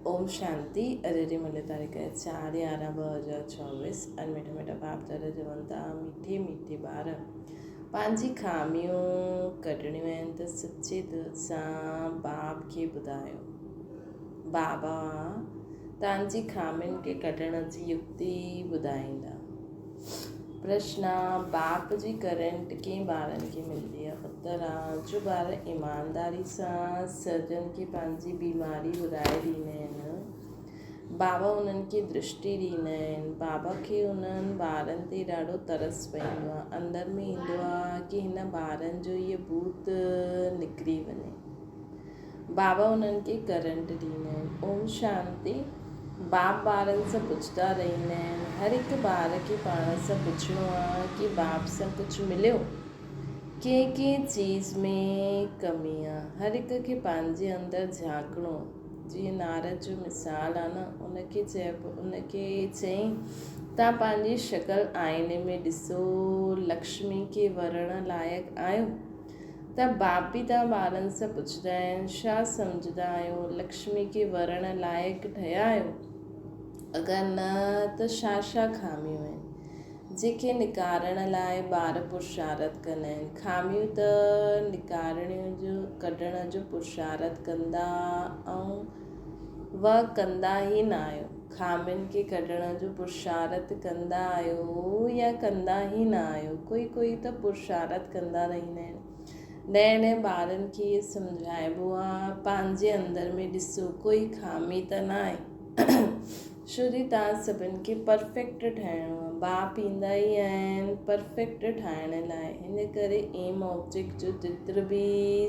اوم شانتي اڄ جي ملي تاريخ 4 11 2024 ۽ مٺا مٺا باپ دادا چون ٿا مٺي مٺي ٻار پنهنجي خاميون ڪڍڻيون آهن ته سچي دل سان باپ کي ٻڌايو بابا توهان جي خامين کي ڪڍڻ جي يڪتي ٻڌائيندا. پرشن، باپ جي ڪرنٽ ڪئين ٻارن کي ملندي آهي؟ اتر، جو ٻار ايمانداري سان سرجن کي پنهنجي بيماري ٻڌائي ڏيندا آهن، بابا انهن کي درشٽي ڏيندا آهن، بابا کي انهن ٻارن تي ڏاڍو ترس پوندو آهي، اندر ۾ ايندو آهي ڪي هن ٻارن جو هيء ڀوت نڪري وڃي. بابا انهن کي ڪرنٽ ڏيندا آهن. اوم شانتي. باپ ٻارن سان پڇندا رهندا آهن. هر هڪ ٻار کي پاڻ سان پڇڻو آهي ڪي باپ سان ڪجهه مليو؟ ڪنهن ڪنهن چيز ۾ ڪمي آ. هر هڪ کي پنهنجي اندر جهانڪڻو آ. جيئن نارد جو مثال آ نه ان کي چئبو ان کي چئين تان پنهنجي شڪل آئيني ۾ ڏسو لڪشمي کي ورڻ لائق آهيو؟ ته باپ به توهان ٻارن سان پڇندا آهن، ڇا سمجهندا آهيو، لڪشمي کي ورڻ لائق ٺهيا آهيو؟ اگر نه ته ڇا ڇا خاميون آهن، جيڪي نڪارڻ لاء ٻار پرشارٿ ڪندا آهن؟ خاميون ته نڪارڻيون جو ڪڍڻ جو پرشارٿ ڪندا ۽ و ڪندا ئي نه آهيو. خامين کي ڪڍڻ جو پرشارٿ ڪندا آهيو يا ڪندا ئي نه آهيو. ڪوئي ڪوئي ته پرشارٿ ڪندا رهندا آهن. نئين نئين ٻارن کي اهو سمجهائبو آهي، پنهنجي اندر ۾ ڏسو ڪوئي خامي ته نه آهي. ڇو جي توهان سڀن کي پرفيڪٽ ٺاهڻو آهي. باپ ايندا ئي آهن پرفيڪٽ ٺاهڻ لاء. ان ڪري ايم آبجيڪٽ جو چتر به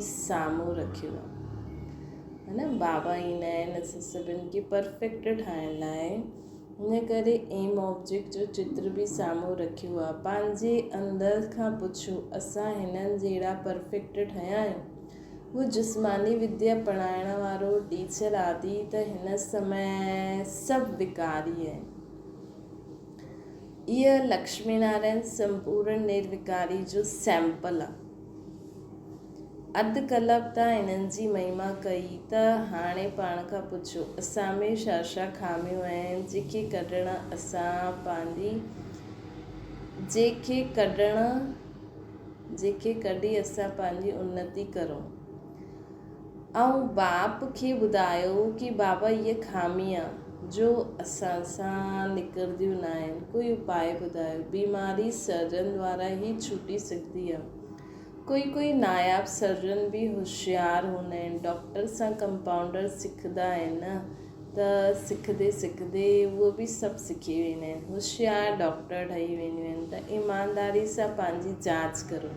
سامهون رکيو آهي. ها نه بابا ايندا آهن اسان سڀن کي پرفيڪٽ ٺاهڻ لاء ان ڪري ايم آبجيڪٽ جو چتر به سامهون رکيو آهي پنهنجي اندر کان پڇو اسان هنن جهڙا پرفيڪٽ ٺهيا آهيون هو جسماني وديا پڙهائڻ وارو ٽيچر آدي ته هن سمي سڀ وڪاري آهن اها لڪشمي نارائڻ سمپورن نروڪاري جو سيمپل آهي اڌ ڪلپ تان انهن جي مهما ڪئي ته هاڻي پاڻ کان پڇو، اسان ۾ ڇا ڇا خاميون آهن، جيڪي ڪڍڻ اسان پنهنجي جيڪي ڪڍڻ جيڪي ڪڍي اسان پنهنجي انتي ڪرون. ۽ باپ کي ٻڌايو ڪي بابا هيء خامي آ جو اسان سان نڪرنديون ناهن، ڪوئي اپاء ٻڌايو. بيماري سرجن دوارا ئي ڇٽي سگهندي آ. ڪوئي ڪوئي ناياب سرجن به هوشيار هوندا آهن. ڊاڪٽر سان ڪمپائونڊر سکندا آهن نه ته سکندي سکندي اهو به سڀ سکي ويندا آهن. هوشيار ڊاڪٽر ٺهي وينديون آهن ته ايمانداري سان پنهنجي جاچ ڪرو.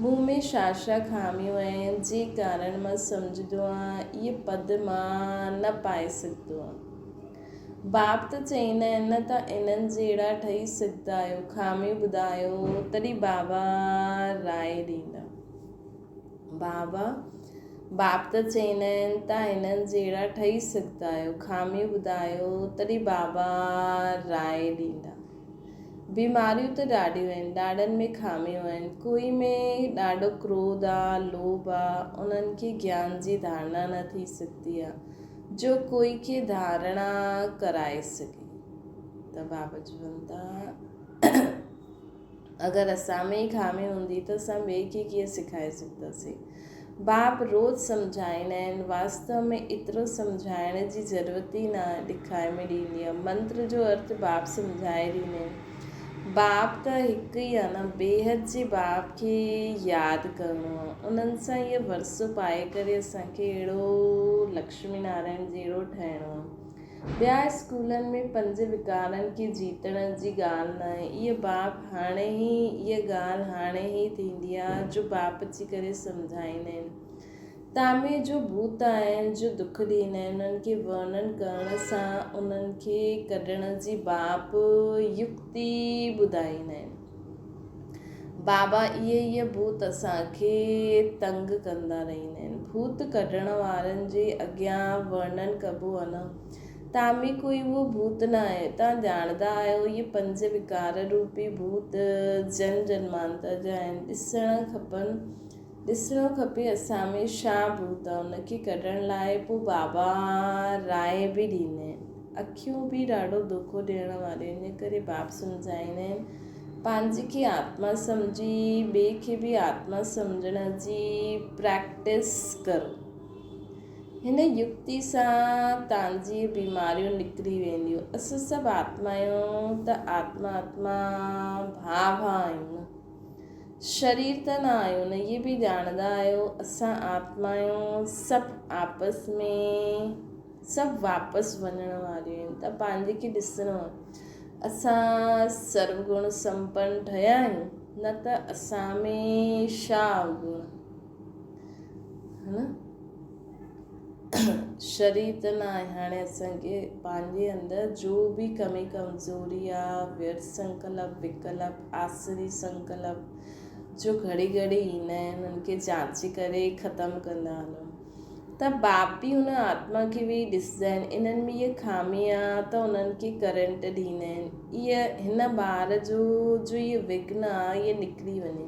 مون ۾ ڇا ڇا خاميون آهن جي ڪارڻ مان سمجهندو آهيان اهي پد مان نه پائي سگهندو آهيان. باپ ته چئيندا آهن نه ته انهن جهڙا ٺهي سگهندا آهيو، خاميون ٻڌايو تڏهن بابا راء ڏيندا. بابا، باپ ته چئيندا آهن ته انهن جهڙا ٺهي سگهندا آهيو، خاميون ٻڌايو تڏهن بابا راء ڏيندا. بيماريون ته ڏاڍيون آهن، ڏاڍن ۾ خاميون آهن، ڪوئي ۾ ڏاڍو ڪروڌ آ، لوڀ آ، انهن کي گيان جي ڌارڻا نه ٿي سگهندي آ. جو ڪوئي کي ڌارڻا ڪرائي سگهي ته بابا چون ٿا اگر اسان ۾ ئي خامي هوندي ته اسان ٻئي کي ڪيئن سکائي سگهنداسين. باپ روز سمجهائيندا آهن، واستو ۾ ايترو سمجهائڻ جي ضرورت ئي نه ڏکائي ۾ ڏيندي آهي. منتر جو ارٿ باپ سمجهائي ڏيندا آهن. باپ ته هڪ ئي آ نه، بيحد جي باپ کي ياد ڪرڻو آ. انهن سان اهو ورثو پائي ڪري اسان کي اهڙو لڪشمي نارائڻ جهڙو ٺهڻو آ. ٻيا اسڪولن ۾ پنج وڪارن کي جيتڻ جي ڳالهه ناهي. اهي باپ هاڻي ئي اها ڳالهه هاڻي ئي ٿيندي آ جو باپ اچي ڪري سمجهائيندا آهن. ٽامي جو ڀوت آهن جو دک ڏيندا آهن، انهن کي ورڻن ڪرڻ سان انهن کي ڪڍڻ جي باپ يڪتي ٻڌائيندا آهن. بابا اهي اهي ڀوت اسان کي تنگ ڪندا رهندا آهن. ڀوت ڪڍڻ وارن جي اڳيان ورڻن ڪبو آهي نه. ٽامي ڪوئي اهو ڀوت نه آهي. توهان ڄاڻندا آهيو اهي پنج وڪار روپي ڀوت جنم جنمانتر جا آهن. ڏسڻ کپن. ڏسڻو کپي اسان ۾ ڇا ڀوت آ، ان کي ڪڍڻ لاء پوء بابا راء به ڏيندا آهن. اکيون به ڏاڍو دوکو ڏيڻ واريون آهن، ان ڪري باپ سمجهائيندا آهن، پنهنجي کي آتما سمجهي ٻئي کي به آتما سمجهڻ جي پريڪٽس ڪرو. هن يڪتي سان تان جي بيماريون نڪري وينديون. اسان سڀ آتما آهيون ته آتما آتما ڀاء ڀاء آهيون نه. شرير ته نه آهيون نه اهي به ڄاڻندا آهيو اسان آتما آهيون سڀ آپس ۾ سڀ واپس وڃڻ واريون آهن ته پنهنجي کي ڏسڻو آهي اسان سرو گڻ سمپن ٺهيا آهيون نه ته اسان ۾ ڇا اوگڻ ها نه شرير ته نه آهي هاڻي اسان کي پنهنجي اندر جو به ڪمي ڪمزوري آ ويرٿ سنڪلپ وڪلپ آسري سنڪلپ جو گهڙي گهڙي ايندا آهن انهن کي جانچي ڪري ختم ڪندا هلون ته باپ به ان آتما کي ويهي ڏسندا آهن انهن ۾ هيء خامي آ ته انهن کي ڪرنٽ ڏيندا آهن ايء هن ٻار جو جو هيء وگهن آ اهي نڪري وڃي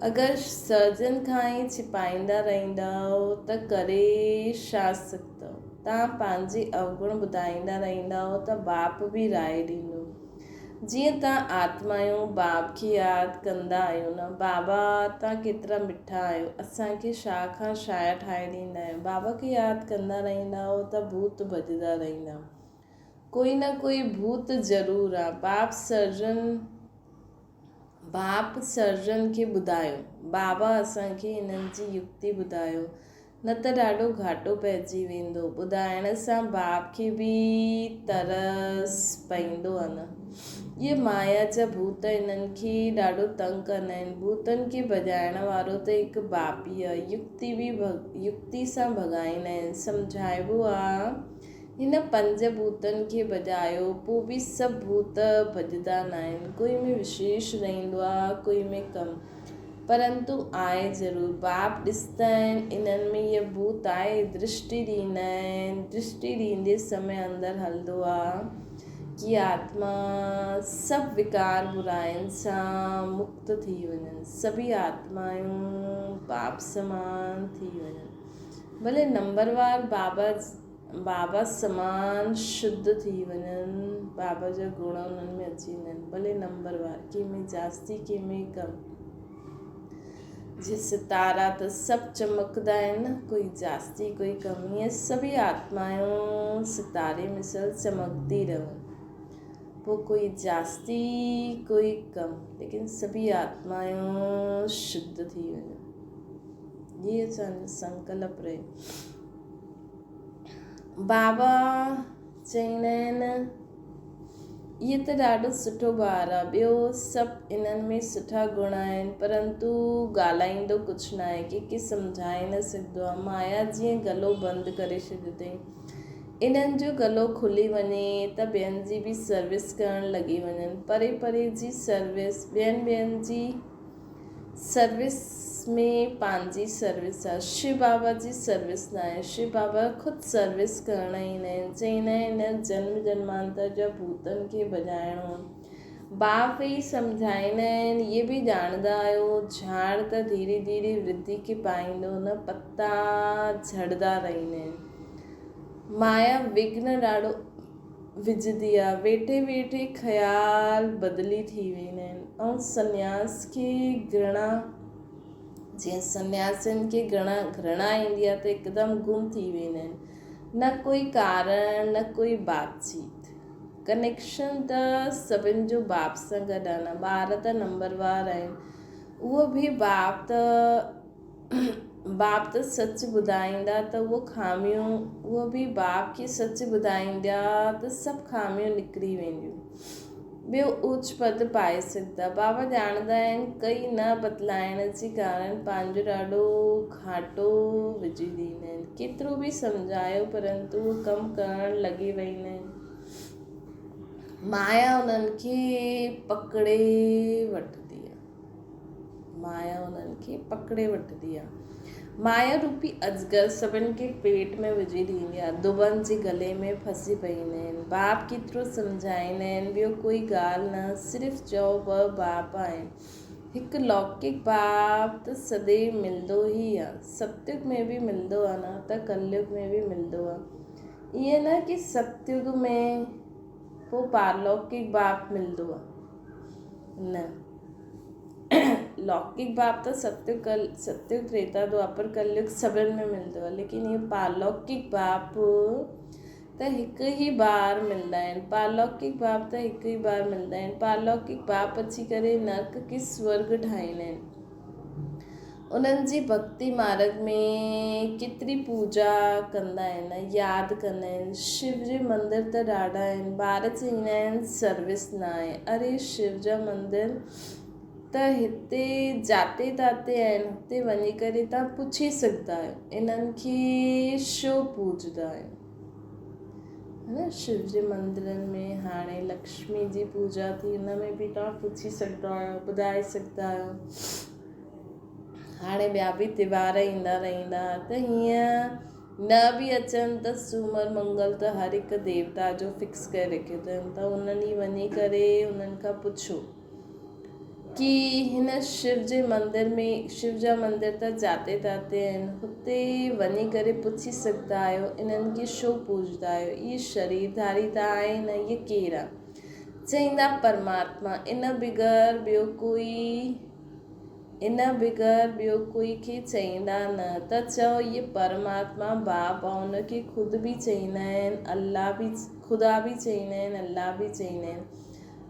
اگر سرجن کان ئي ڇپائيندا رهندؤ ته ڪري ڇا سگهندؤ؟ توهان پنهنجي اوگڻ ٻڌائيندا رهندؤ ته باپ به راء ڏيندو. جيئن توهان آتمائون باپ کي ياد ڪندا آهيو نه، بابا توهان ڪيترا مٺا آهيو، اسان کي ڇا کان ڇايا ٺاهي ڏيندا آهيو. بابا کي ياد ڪندا رهندؤ ته ڀوت ڀڄندا رهندا. ڪوئي نه ڪوئي ڀوت ضرور آ. باپ سرجن. باپ سرجن کي ٻڌايو. بابا اسان کي انهن جي يڪتي ٻڌايو، نه ته ڏاڍو گهاٽو پئجي ويندو. ٻڌائڻ سان باپ کي به ترس پئيندو آ نه. اهي مايا جا ڀوت انهن کي ڏاڍو تنگ ڪندا آهن. ڀوتن کي ڀڄائڻ وارو ته هڪ باپ ئي آ. يڪتي به يڪتي سان ڀڳائيندا آهن. سمجهائبو آ. هن پنج ڀوتن کي ڀڄايو، پوء به سڀ ڀوت ڀڄندا ناهن. ڪوئي ۾ وشيش رهندو آ، ڪوئي ۾ ڪم. پرنتو آهي ضرور. باپ ڏسندا آهن، انهن ۾ هيء ڀوت آهي، درشٽي ڏيندا آهن. درشٽي ڏيندي سمي اندر هلندو آ ڪي آتما سڀ وڪار براين سان مڪت ٿي وڃن. سڀئي آتمائون باپ سمان ٿي وڃن. ڀلي نمبروار بابا بابا سمان شڌ ٿي وڃن، بابا جا گڻ انهن ۾ اچي وڃن، ڀلي نمبر وار، ڪنهن ۾ جاستي ڪنهن ۾ ڪم. جيئن ستارا ته سڀ چمڪندا آهن نه، ڪوئي جاستي ڪوئي ڪم، ائين سڀئي آتمائون ستاري مثل چمڪندي رهن، پوء ڪوئي جاستي ڪوئي ڪم، ليڪن سڀئي آتمائون شڌ ٿي وڃن. هي اسان جو سنڪلپ رهي. بابا چئيندا آهن، هيء ته ڏاڍو سٺو ٻار آهي، ٻيو سڀ انهن ۾ سٺا گڻ آهن، پرنتو ڳالهائيندو ڪجهه ناهي، ڪنهن کي سمجهائي نه سگهندو آهي. مايا جيئن گلو بند ڪري ڇڏيو اٿئي. انهن جو گلو کلي وڃي ته ٻين جي به سروس ڪرڻ لڳي وڃن. پري پري جي سروس، ٻين ٻين جي. سروس ۾ پنهنجي سروس آ شو بابا جي سروس ناهي شو بابا خود سروس ڪرڻ ايندا آهن چئيندا آهن جنم جنمانتر جا ڀوتن کي ڀڄائڻو آ باپ ئي سمجهائيندا آهن اهي به ڄاڻندا آهيو جهاڙ ته ڌيري ڌيري ورڌي کي پائيندو نه پتا جهڙدا رهندا آهن مايا وگهن ڏاڍو وجهندي آ. ويٺي ويٺي خيال بدلي ٿي ويندا آهن ۽ سنياس کي گهرڻا جيئن سنياسين کي گهڻا گهرڻا ايندي آ ته هڪدم گم ٿي ويندا آهن نه ڪوئي ڪارڻ نه ڪوئي بات چيت ڪنيڪشن ته سڀن جو باپ سان گڏ آ نه ٻار ته نمبروار آهن اهو به باپ ته باپ ته سچ ٻڌائيندا ته اهو خاميون اهو به باپ کي سچ ٻڌائيندا ته سڀ خاميون نڪري وينديون. ٻيو اوچ پد پائي سگهندا. بابا ڄاڻندا آهن ڪئي نه بتلائڻ جي ڪارڻ پنهنجو ڏاڍو گهاٽو وجهي ڏيندا آهن. ڪيترو به سمجهايو پرنتو اهو ڪم ڪرڻ لڳي ويندا آهن. مايا انهن کي پڪڙي وٺندي آهي. مايا انهن کي پڪڙي وٺندي آهي. مايا روپي اجگر سڀن کي پيٽ ۾ وجهي ڏيندي آهي. دٻن جي گلي ۾ ڦسي پئيندا آهن. باپ ڪيترو سمجهائيندا آهن، ٻيو ڪوئي ڳالهه نه، صرف چئو ٻه باپ آهن. هڪ لوڪڪ باپ ته سديو ملندو ئي آ. ستيگ ۾ به ملندو آ نه ته ڪليگ ۾ به ملندو آ. ائين نه ڪي ستيگ ۾ پوء پارلوڪڪ باپ ملندو آ. نه. لوڪڪ باپ ته ستيگ ڪل ستيگ تريتا دوآپر ڪليگ سڀن ۾ ملندو آ ليڪن اهو پارلوڪڪ باپ ته هڪ ئي بار ملندا آهن. پارلوڪڪ باپ ته هڪ ئي بار ملندا آهن. پارلوڪڪ باپ اچي ڪري نرڪ کي سورڳ ٺاهيندا آهن. انهن جي ڀڳتي مارڳ ۾ ڪيتري پوڄا ڪندا آهن، ياد ڪندا آهن. شو جي مندر ته ڏاڍا آهن. ٻار چئيندا آهن سروس نه آهي. اري شو جا مندر ته هتي جاتي تاتي آهن. هتي وڃي ڪري توهان پڇي سگهندا آهيو. انهن کي شو پوڄندا آهيو. نه شو جي مندرن ۾ هاڻي لڪشمي جي پوڄا ٿي ان ۾ به توهان پڇي سگهندا آهيو ٻڌائي سگهندا آهيو هاڻي ٻيا به تيوهار ايندا رهندا ته هيئن نه به اچن ته سومر منگل ته هر هڪ ديوتا جو فڪس ڪري رکيو اٿن ته ان ڏينهن وڃي ڪري انهن کان پڇو ڪي هن شو جي مندر ۾ شو جا مندر ته جاتي تاتي آهن هتي وڃي ڪري پڇي سگهندا آهيو انهن کي ڇو پوڄندا آهيو اهي شرير ڌاري ته آهن نه اهي ڪير آ چئيندا پرماتما ان بغير ٻيو ڪوئي ان بغير ٻيو ڪوئي کي چئيندا نه ته چئو اهي پرماتما باپ آ ان کي خود به چئيندا آهن الله به خدا به چئيندا آهن الله به چئيندا آهن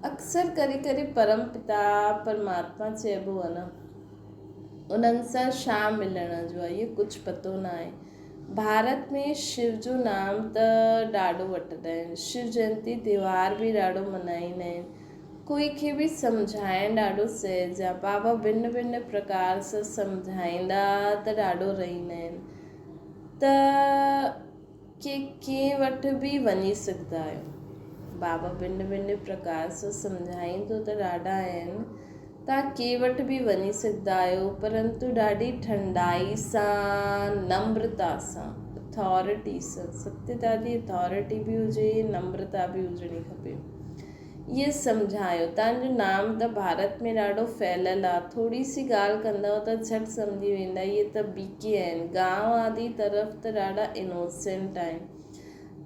اڪثر ڪري ڪري پرم پتا پرماتما چئبو آ نه انهن سان ڇا ملڻ جو آ اهو ڪجهه پتو نه آهي ڀارت ۾ شو جو نام ته ڏاڍو وٺندا آهن شو جينتي تيوهار به ڏاڍو ملهائيندا آهن ڪوئي کي به سمجهائڻ ڏاڍو سهج آ بابا ڀن ڀن پرڪار سان سمجهائيندا ته ڏاڍو رهندا آهن ته ڪي ڪنهن وٽ به وڃي سگهندا آهيو. بابا ڀن ڀن پرڪار سان سمجهائيندو ته ڏاڍا آهن، توهان ڪنهن وٽ به وڃي سگهندا آهيو، پرنتو ڏاڍي ٺنڊائي سان، نمرتا سان، اٿارٽي سان، ستيتا جي اٿارٽي به هجي، نمرتا به هجڻي کپي. اهي سمجهايو. توهان جو نام ته ڀارت ۾ ڏاڍو ڦهليل آ. ٿوري سي ڳالهه ڪندؤ ته جهٽ سمجهي ويندا اهي ته بي ڪي آهن. گانء آدي طرف ته ڏاڍا انوسينٽ آهن.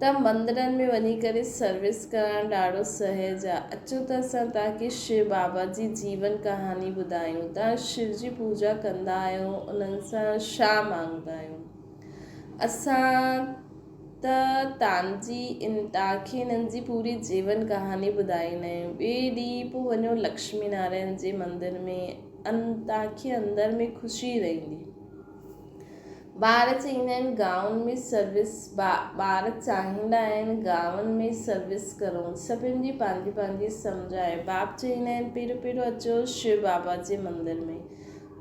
ته مندرن ۾ وڃي ڪري سروس ڪرڻ ڏاڍو سهج آ. اچو ته اسان توهان کي شو بابا جي جيون ڪهاڻي ٻڌايون. توهان شو جي پوڄا ڪندا آهيو انهن سان ڇا مانگدا آهيو؟ اسان ته تانجي ان تاکي انهن جي پوري جيون ڪهاڻي ٻڌائيندا آهيون. ٻئي ڏينهن پوء وڃو لڪشمي نارائڻ جي مندر ۾ ان تاکي اندر ۾ خوشي رهندي. ٻار چئيندا آهن گائون ۾ سروس ٻار چاهيندا آهن گائون ۾ سروس ڪرون. سڀن جي پنهنجي پنهنجي سمجهه آهي. باپ چئيندا آهن پهريون پهريون اچو شو بابا جي مندر ۾.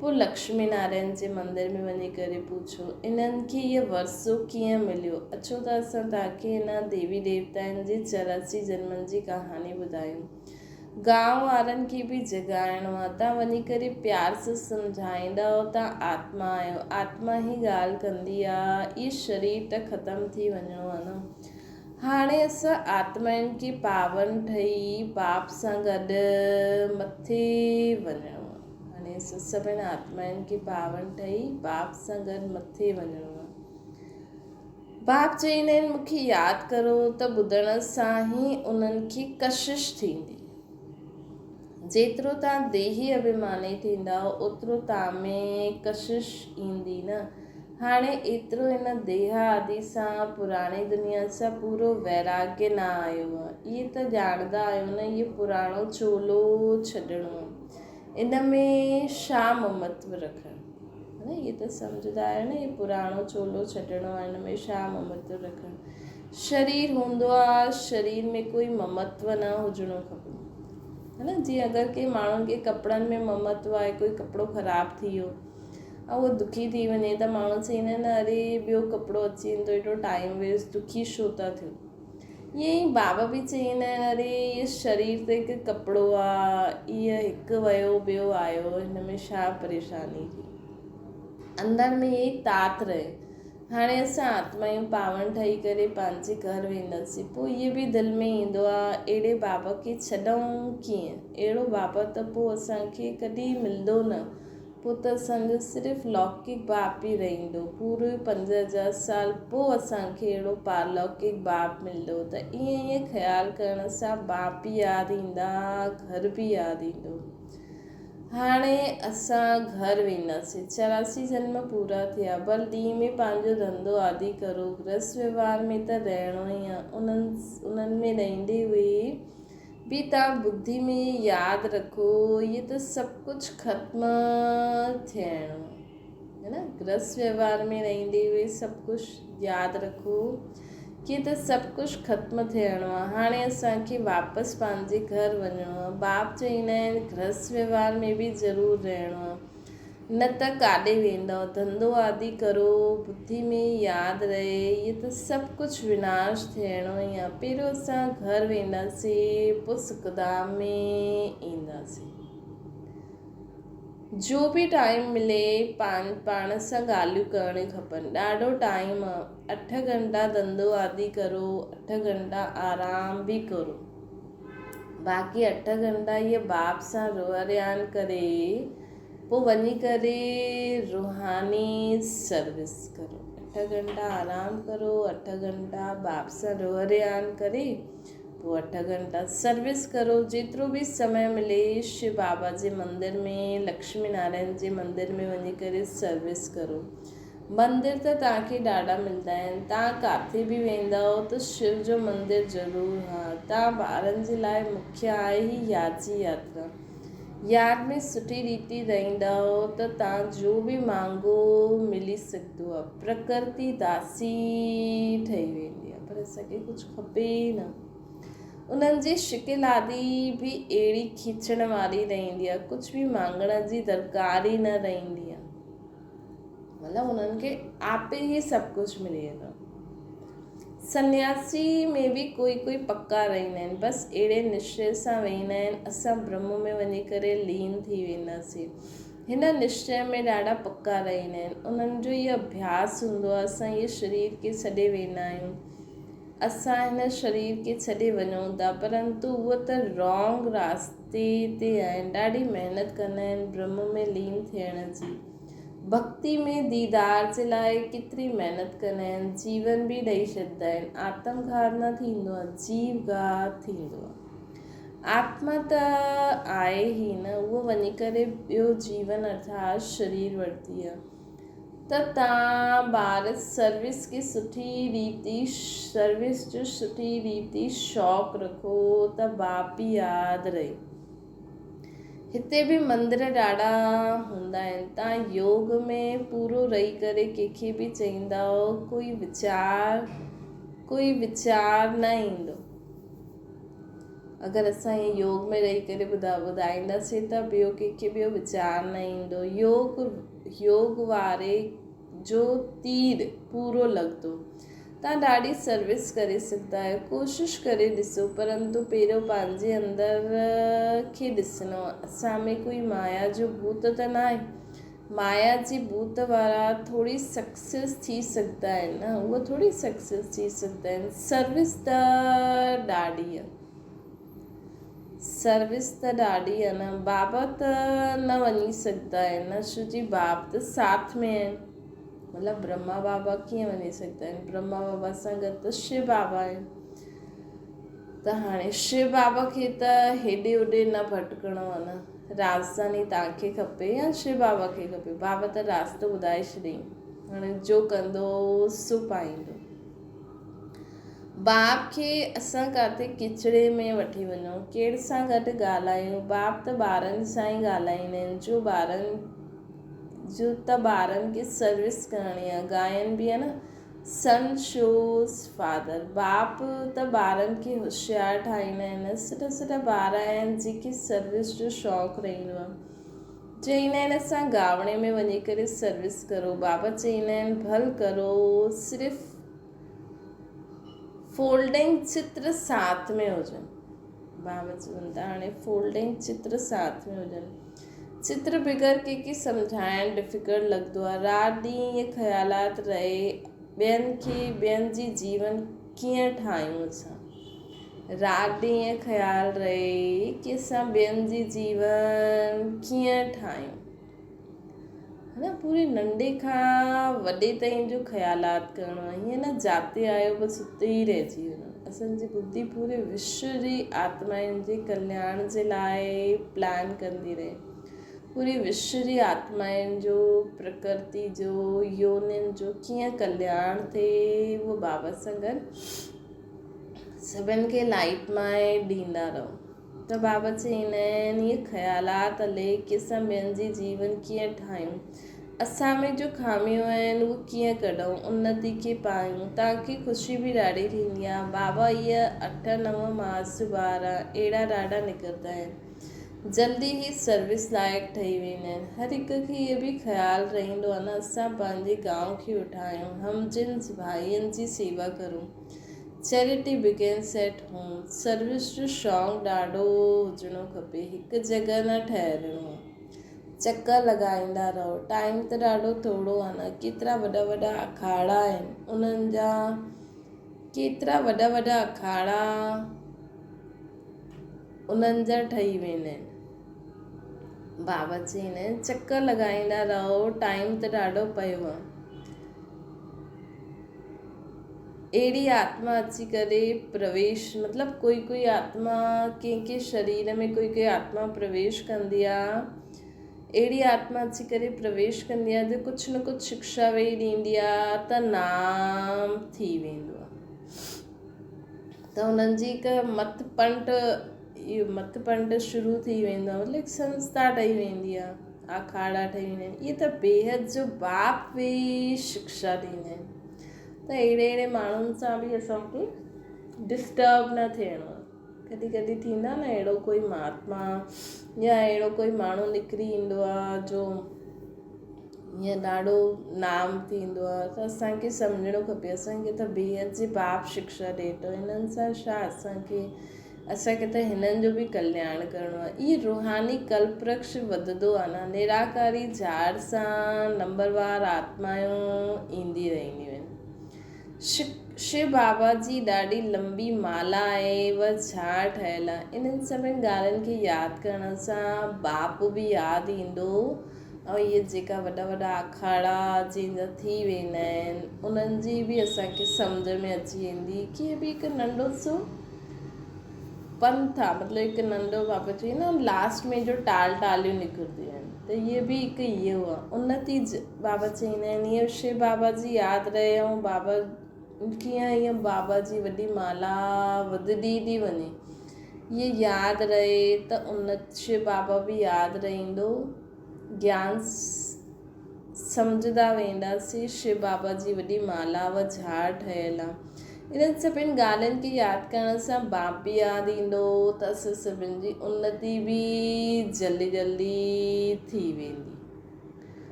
پوء لڪشمي نارائڻ جي مندر ۾ وڃي ڪري پڇو، انهن کي هيء ورثو ڪيئن مليو؟ اچو ته اسان توهان کي انهن ديوي ديوتائن جي 84 جنمن جي ڪهاڻي ٻڌايون. گانء وارن کي به جڳائڻو آهي. توهان وڃي ڪري پيار سان سمجهائيندؤ، توهان آتما آهيو. آتما ئي ڳالهه ڪندي آهي. اهي شرير ته ختم ٿي وڃڻو آهي نه. هاڻي اسان آتمائن کي پاون ٺهي باپ سان گڏ مٿي وڃڻو آهي. هاڻي اسان سڀني آتمائن کي پاون ٺهي باپ سان گڏ مٿي وڃڻو آهي. باپ چئيندا آهن مون کي ياد ڪرو ته ٻڌڻ سان ئي انهن کي ڪشش ٿيندي. جيترو توهان ديهي اڀيماني ٿيندائو اوترو توهان ۾ ڪشش ايندي نه. هاڻي ايترو هن ديهه آدي سان پراڻي دنيا سان پورو ويراڳيه نه آيو آهي. اهي ته ڄاڻندا آهيو نه اهي پراڻو چولو ڇڏڻو آهي. ان ۾ ڇا ممتو رکڻ؟ نه اهي ته سمجهندا آهيو نه هي پراڻو چولو ڇڏڻو آهي ان ۾ ڇا ممتو رکڻ؟ شرير هوندو آهي شرير ۾ ڪوئي ممتو نه هجڻو کپي ها نه جيئن اگر ڪنهن ماڻهن کي ڪپڙن ۾ ممتو آهي ڪوئي ڪپڙو خراب ٿي ويو ۽ اهو دکي ٿي وڃي ته ماڻهو چئيندا آهن اري ٻيو ڪپڙو اچي ويندو ايڏو ٽائيم ويسٽ دکي ڇو ٿا ٿيو ائين ئي بابا به چئيندا آهن اري اهو شرير ته هڪ ڪپڙو آ، اهو هڪ ويو ٻيو آيو، هن ۾ ڇا پريشاني ٿي. اندر ۾ ائين ئي تات رهي. هاڻي اسان آتمايون پاون ٺهي ڪري پنهنجي گهر وينداسين. پوء اهي به دل ۾ ايندو آ، اهڙي بابا کي ڇڏئون ڪيئن؟ اهڙو بابا ته پوء اسان کي ڪڏهن ملندو نه. پوء ته اسان جو صرف لوڪڪ باپ ئي رهندو. پورو 5000 سال پوء اسان کي اهڙو پارلوڪڪ باپ ملندو. ته ائين ائين خيال ڪرڻ سان باپ به ياد ايندا، گهر به ياد ايندو. هاڻي اسان گهر وينداسين. 84 جنم پورا ٿيا. ڀل ڏينهن ۾ پنهنجو ڌنڌو آدي ڪرو. گرهست وهنوار ۾ ته رهڻو ئي آ. انهن ۾ رهندي هئي به توهان ٻڌي ۾ ياد رکو هي ته سڀ ڪجهه ختم ٿيڻو آ. نه گرهست وهنوار ۾ رهندي هئي سڀ ڪجهه ياد رکو. ڪي ته سڀ ڪجهه ختم ٿيڻو آ، هاڻي اسان کي واپس پنهنجي گهر وڃڻو آ. باپ چئيندا آهن گرهست وهنوار ۾ به ضرور رهڻو آ، نه ته ڪاڏي ويندؤ؟ ڌنڌو آدي ڪرو، ٻڌي ۾ ياد رهي، هيء ته سڀ ڪجهه وناش ٿيڻو ئي آ. پهريون اسان گهر وينداسين، پوء سکڌام ۾ اينداسين. جو به ٽائيم ملي پاڻ پاڻ سان ڳالهيون ڪرڻ کپن. ڏاڍو ٽائيم آ. اٺ گهنٽا ڌنڌو آدي ڪرو، اٺ گهنٽا آرام به ڪرو. باقي اٺ گهنٽا هيء باپ سان روح ريان ڪري پوء وڃي ڪري روحاني سروس ڪرو. اٺ گهنٽا آرام ڪرو، اٺ گهنٽا باپ سان روح ريان ڪري پوء اٺ گهنٽا سروس ڪرو، جيترو به سمي ملي شو بابا جي مندر ۾ لڪشمي نارائڻ جي مندر ۾ وڃي ڪري سروس ڪرو. مندر ته توهان کي ڏاڍا ملدا آهن، توهان ڪاٿي به ويندؤ ته شو جو مندر ضرور. ها توهان ٻارن جي لاء مکيه آهي هي ياجي ياترا. ياد ۾ سٺي ريتي رهندؤ ته توهان جو به مانگو ملي سگهندو آهي. پرڪرتي داسي ٺهي ويندي آهي پر اسان کي ڪجهه کپي ئي نه. انهن جي شڪل آدي به اهڙي کيچڻ واري رهندي آهي، ڪجهه به مانگڻ جي درڪار ئي نه رهندي آهي. مطلب انهن کي آپي ئي سڀ ڪجهه ملي ويندو آهي. سنياسي ۾ به ڪوئي ڪوئي پڪا رهندا آهن، بس اهڙي نشچي سان ويهندا آهن، اسان برهم ۾ وڃي ڪري لين ٿي وينداسين. هن نشچي ۾ ڏاڍا پڪا رهندا آهن. انهن جو هي اڀياس هوندو آهي، اسان هيء شرير کي ڇڏي ويندا آهيون. اسان هن شرير کي ڇڏي وڃون ٿا، پرنتو اهي ته رانگ راستي تي آهن. ڏاڍي محنت ڪندا آهن برهم ۾ لين ٿيڻ جي. ڀڳتي ۾ ديدار جي لاء ڪيتري محنت ڪندا آهن. جيون به ڏئي ڇڏندا آهن. آتم گهات نه ٿيندو آهي، جيو گهات ٿيندو آهي. آتما ته آهي ئي نه، اهو وڃي ڪري ٻيو جيون ارٿات شرير ورتي آهي. ته تان ٻار سروس کي سٺي ريتي سروس جو سٺي ريتي شوق رکو ته باپ ياد رهي. هتي به مندر ڏاڍا هوندا آهن. تان يوگ ۾ پورو رهي ڪري ڪنهن کي به چئيندائو ڪوئي ويچار ڪوئي ويچار نه ايندو. اگر اسان ائين يوگ ۾ رهي ڪري ٻڌائينداسين ته ٻيو ڪنهن کي ٻيو ويچار نه ايندو. يوگ يوگ واري جو تير پورو لڳندو. توهان ڏاڍي سروس ڪري سگهندا آهيو. ڪوشش ڪري ڏسو پرنتو پهريون پنهنجي اندر کي ڏسڻو. اسان ۾ ڪوئي مايا جو ڀوت ته ناهي. مايا جي ڀوت وارا ٿوري سڪسيس ٿي سگهندا آهن نه اهي ٿوري سڪسيس ٿي سگهندا آهن. سروس ته ڏاڍي آهي. سروس ته ڏاڍي آهي نه. بابا ته نه وڃي سگهندا آهن نه ڇو جي باپ ته ساٿ ۾ آهن. مطلب برهما بابا ڪيئن وڃي سگهندا آهن. برهما بابا سان گڏ ته شو بابا آهن. ته هاڻي شو بابا کي ته هيڏي هوڏي نه ڀٽڪڻو آهي نه. راڄڌاني توهان کي کپي يا شو بابا کي کپي؟ بابا ته راستو ٻڌائي ڇڏيائين. هاڻي جو ڪندو سو پائيندو. باپ کي اسان ڪاٿي ڪچڙي ۾ وٺي وڃون؟ ڪير سان گڏ ڳالهايون؟ باپ ته ٻارن سان ئي ڳالهائيندا آهن. جو ٻارن جو ته ٻارن کي سروس ڪرڻي آهي. ڳائن به آهي نه. سن شوز فادر، باپ ته ٻارن کي هوشيار ٺاهيندا آهن. سٺا سٺا ٻار آهن جيڪي سروس جو شوق رهندو آهي. چئيندا آهن اسان گاوڻي ۾ وڃي ڪري سروس ڪرو. بابا چئيندا آهن ڀل ڪرو صرف فولڊنگ چتر ساٿ ۾ هجن. بابا چون ٿا هاڻي فولڊنگ چتر ساٿ ۾ هجن. چتر بغير ڪنهن کي سمجهائڻ ڊفيڪلٽ لڳندو آهي. رات ڏينهن اهي خيالات رهي ٻين کي ٻين جي جيون ڪيئن ٺاهيون اسان رات ڏينهن خيال رهي ڪي اسان ٻين جي جيون ڪيئن ٺاهيون ها نه پوري ننڍي کان وڏي تائين جو خيالات ڪرڻو آهي ائين نه جاتي آيو بس اتي ئي رهجي وڃو اسان جي ٻڌي پوري وشو جي آتمائن جي ڪلياڻ جي لاء پلان ڪندي رهي پوري وشو جي آتمائن جو، پرڪرتي جو، يونين جو ڪيئن ڪلياڻ ٿئي اهو بابا سان گڏ سڀن کي لائيٽ مائنڊ ڏيندا رهو ته بابا چئيندا آهن اهي خيالات هلي ڪي اسان ٻين جي جيون ڪيئن ٺاهيون اسان ۾ جو خاميون آهن اهي ڪيئن ڪڍون انتي کي پايون تاڪي خوشي به ڏاڍي ٿيندي آهي بابا اهي اٺ نو ماس ٻار اهڙا ڏاڍا نڪرندا آهن جلدي هي سروس لائق ٺهي ويندا آهن. هر هڪ کي اهو به خيال رهندو آهي نه اسان پنهنجي گانء کي اٺايون، هم جنس ڀائين جي سيوا ڪرون. Charity begins at home. Service جو شوق ڏاڍو هجڻو کپي. هڪ جڳهه نه ٺهرڻو آهي. چڪر لڳائيندا رهو. ٽائيم ته ڏاڍو ٿورو آهي نه. ڪيترا وڏا وڏا اکاڙا آهن انهن جا ڪيترا وڏا وڏا اکاڙا. انهن جا ٺهي ويندا آهن. بابا چئيندا آهن چڪر لڳائيندا رهو ٽائيم ته ڏاڍو پيو آهي. اهڙي آتما اچي ڪري پرويش مطلب ڪوئي ڪوئي آتما ڪنهن ڪنهن شرير ۾ ڪوئي ڪوئي آتما پرويش ڪندي آهي اهڙي آتما اچي ڪري پرويش ڪندي آهي جو ڪجهه نه ڪجهه شڪشا ويهي ڏيندي آهي ته نام ٿي ويندو آهي. ته انهن جي هڪ مت پنٽ اهو مت پنٽ شروع ٿي ويندو آهي مطلب هڪ سنسٿا ٺهي ويندي آهي آکاڙا ٺهي ويندا آهن اهي ته بيحد جو باپ به شڪشا ڏيندا آهن ته اهڙي اهڙي ماڻهن سان به اسانکي ڊسٽرب نه ٿيڻو آهي ڪڏهن ڪڏهن ٿيندو آهي نه اهڙو ڪوئي مهاتما يا اهڙو ڪوئي ماڻهو نڪري ايندو آهي جو ائين ڏاڍو نام ٿيندو آهي ته اسان کي سمجهڻو کپي اسان کي ته بيحد جي باپ شڪشا ڏئي ٿو هنن سان ڇا اسان کي اسان کي ته هنن جو به ڪلياڻ ڪرڻو آهي اهي روحاني ڪلپرڪش وڌندو آهي نه نراڪاري جھاڙ سان نمبروار آتمائون ايندي رهنديون آهن شو بابا جي ڏاڍي لنبي مالا آهي و جھاڙ ٺهيل آهي انهن سڀني ڳالهين کي ياد ڪرڻ سان باپ به ياد ايندو ۽ اهي جيڪا وڏا وڏا آکاڙا جنهن جا ٿي ويندا آهن انهن جي به اسان کي سمجھ ۾ اچي ويندي ڪي به هڪ ننڍو سو پنٿ آ مطلب هڪ ننڍو بابا چئي نه لاسٽ ۾ جو ٽال ٽاليون نڪرنديون آهن ته اهي به هڪ اهو آ انتي بابا چئيندا آهن اهو شو بابا جي ياد رهي ۽ بابا ڪيئن ائين بابا جي وڏي مالا وڌندي ٿي وڃي اهي ياد رهي ته ان شو بابا به ياد رهندو گيان سمجهندا وينداسين شو بابا جي وڏي مالا و جھاڙ ٺهيل آ. انهن سڀن ڳالهين کي ياد ڪرڻ سان باپ به ياد ايندو ته اسان سڀن جي انتي به جلدي جلدي ٿي ويندي.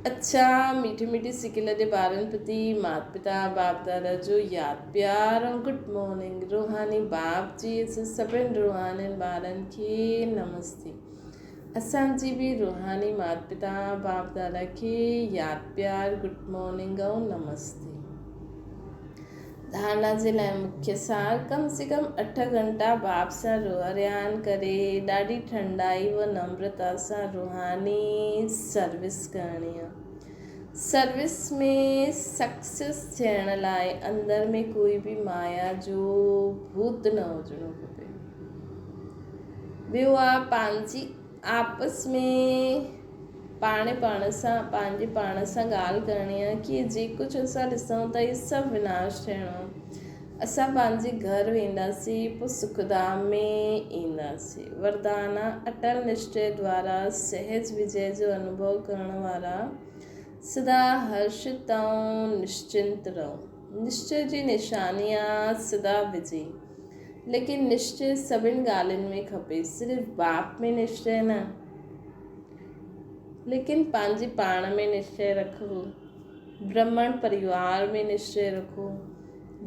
اڇا ميٺي ميٺي سڪيل جي ٻارن پرتي مات پتا باپ دادا جو ياد پيار ۽ گڊ مارننگ روحاني باپ جي اسان سڀن روحانين ٻارن کي نمستي. اسان جي به روحاني مات پتا باپ دادا کي ياد پيار گڊ مارننگ ۽ نمستي. ڌارنا جي لاء مکيه سار ڪم سي ڪم اٺ گهنٽا باپ سان روح رهاڻ ڪري ڏاڍي ٺنڊائي و نمرتا سان روحاني سروس ڪرڻي آ. سروس ۾ سڪسيس ٿيڻ لاء اندر ۾ ڪوئي به مايا جو ڀوت نه هجڻو کپي. ٻيو آ پنهنجي آپس ۾ پاڻ پاڻ سان پنهنجي پاڻ سان ڳالهه ڪرڻي آ ڪي جي ڪجهه اسان ڏسون ٿا اهي سڀ وناش ٿيڻو آ. اسان پنهنجي گهر وينداسين پوء سک ڌام ۾ اينداسين. وردان آ اٽل نشچي دوارا سهج وجي جو انوڀو ڪرڻ وارا سدا هرشت ۽ نشچنت رهو. نشچي جي نشاني آ سدا وجي. ليڪن نشچي سڀن ڳالهين ۾ کپي، صرف باپ ۾ نشچي نه، ليڪن پنهنجي پاڻ ۾ نشچي رکو، برهمڻ پريوار ۾ نشچي رکو،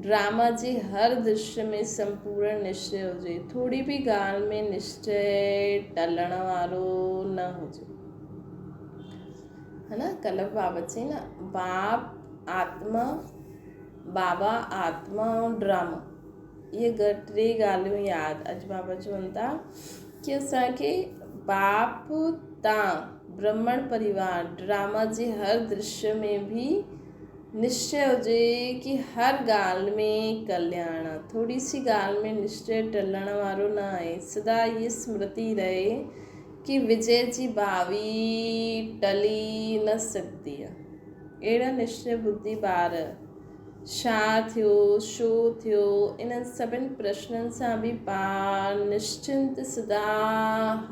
ڊراما جي هر درشيه ۾ سمپورڻ نشچي هجي، ٿوري به ڳالهه ۾ نشچي ٽلڻ وارو نه هجي. ها نه ڪلهه بابا چئي نه باپ آتما، بابا، آتما ۽ ڊراما اهي ٽي ڳالهيون ياد اڄ بابا چون ٿا ڪي اسان کي باپ تان برهمڻ پريوار ڊراما جي هر درشيه ۾ به نشچي هجي ڪي هر ڳالهه ۾ ڪلياڻ آ. ٿوري سي ڳالهه ۾ نشچي ٽلڻ وارو نه آهي. سدا هيء سمرتي رهي ڪي وجي جي ڀاوي ٽلي نه سگهندي آ. اهڙا نشچي ٻڌي ٻار ڇا ٿيو، ڇو ٿيو، انهن سڀن پرشنن سان به پار نشچنت سدا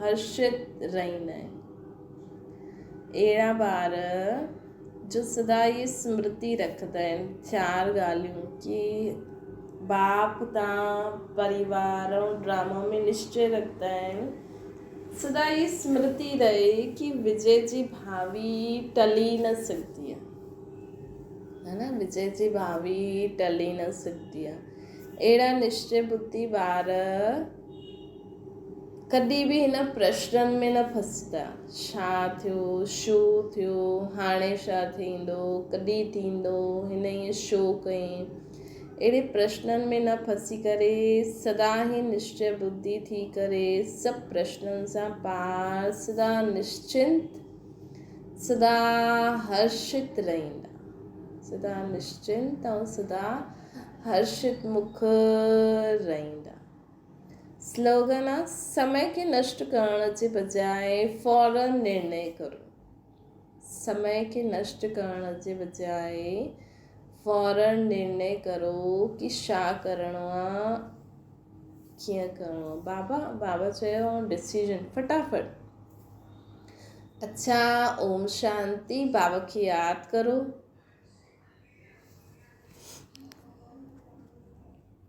هرشت رهندا آهن. اهڙا ٻار جو سدا اهي سمرتي رکندا آهن چار ڳالهيون ڪي باپ تان پريوار ۽ ڊراما ۾ نشچي رکندا آهن سدا اهي سمرتي رهي ڪي وجي جي ڀاوي ٽلي نه سگهندي آهي ها نه وجي جي ڀاوي ٽلي نه سگهندي آهي اهڙا نشچي ٻڌي ٻار ڪڏهن به هن پرشنن ۾ نه ڦسندا. ڇا ٿيو، ڇو ٿيو، هاڻي ڇا ٿيندو، ڪڏهن ٿيندو، هن ائين ڇو ڪيائين؟ اهڙي پرشنن ۾ نه ڦسي ڪري سدا ئي نشچي ٻڌي ٿي ڪري سڀ پرشنن سان پار سدا نشچنت، سدا هرشت رهندا. سدا نشچنت ۽ سدا هرشت مک رهندا. سلوگن آ، سمي کي نشٽ ڪرڻ جي بجاء فورن نرڻي ڪرو. سمي کي نشٽ ڪرڻ جي بجاء فورن نرڻي ڪرو ڪي ڇا ڪرڻو آ، ڪيئن ڪرڻو آ. بابا، بابا چيو ڊسيزن فٽافٽ. اڇا اوم شانتي، بابا کي ياد ڪرو.